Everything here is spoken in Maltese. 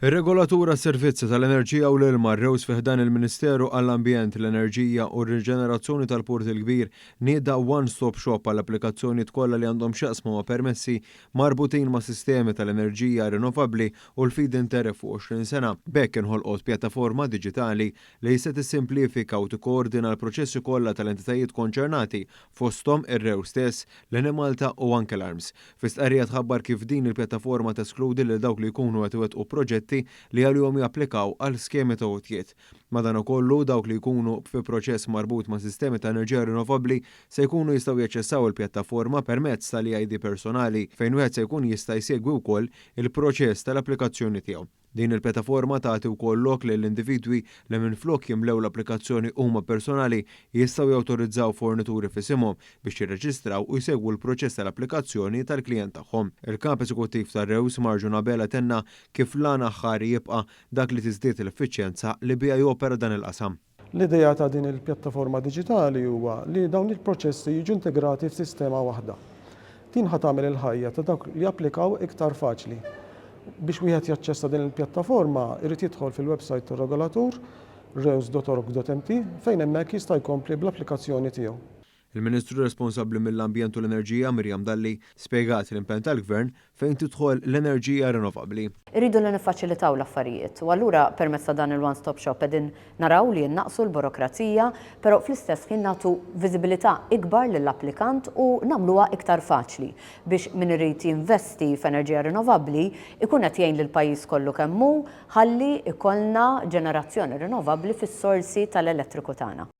Ir-Regolatur għas-Servizzi tal-Enerġija u l-Ilma, REWS fi ħdan il-Ministeru għall-Ambjent, l-Enerġija u r-Riġenerazzjoni tal-Port il-Kbir nieda One Stop Shop għall-applikazzjonijiet kollha li għandhom x'jaqsmu ma' permessi marbutin ma' sistemi tal-enerġija rinnovabbli u l-feed-in tariff fuq 20 sena. B'hekk inħolqot pjattaforma diġitali li se tissimplifika u tikkoordina l-proċessi kollha tal-entitajiet konċernati fosthom ir-REWS stess, l-Enemalta u anke l-ARMS. Fi stqarrija tħabbar kif din il-pjattaforma teskludi lil dawk li jkunu qed iwettqu proġetti li għalihom japplikaw għal skemi ta' għotjiet. Madankollu, dawk li jkunu fi proċess marbut ma' sistemi ta' enerġija rinnovabbli se jkunu jistgħu jaċċessaw il-pjattaforma permezz tal-eID personali fejn wieħed se jkun jista' jsegwi wkoll il-proċess tal-applikazzjoni tiegħu. Din il-pjattaforma tagħti wkoll lok lil individwi li minflok jimlew l-applikazzjoni huma personali jistgħu jawtorizzaw fornituri f'isimhom biex jirreġistraw u jsegwu l-proċess tal-applikazzjoni tal-klijent tagħhom. Il-Kap Eżekuttiv tar-REWS, Marjun Abela tenna kif l-għan aħħari jibqa' dak li tiżdied l-effiċjenza li biha jopera dan il-qasam. L-idea ta' din il-pjattaforma diġitali huwa li dawn il-proċessi jiġu integrati f'sistema waħda. Din ħa tagħmel il-ħajja ta' dawk li japplikaw iktar faċli. Biex wieħed jaċċessa din il-pjattaforma jrid jidħol fil-websajt tar-regolatur, rews.org.mt, fejn hemmhekk jista' jkompli bl-applikazzjoni tiegħu. Il-Ministru responsabbli mill-Ambjent u l-Enerġija Miriam Dalli spjegat l-impenn tal-Gvern fejn tidħol l-enerġija rinnovabbli. Irridu li niffaċilitaw l-affarijiet u allura permezz ta' dan il-one stop shop qegħdin naraw li nnaqqsu l-burokrazija però fl-istess ħin nagħtu viżibilità ikbar lill-applikant u nagħmluha iktar faċli biex min irid jinvesti f'enerġija rinnovabbli jkun qed jgħin lill-pajjiż kollu kemm hu ħalli jkollna ġenerazzjoni rinnovabbli fis-sorsi tal-elettriku tagħna.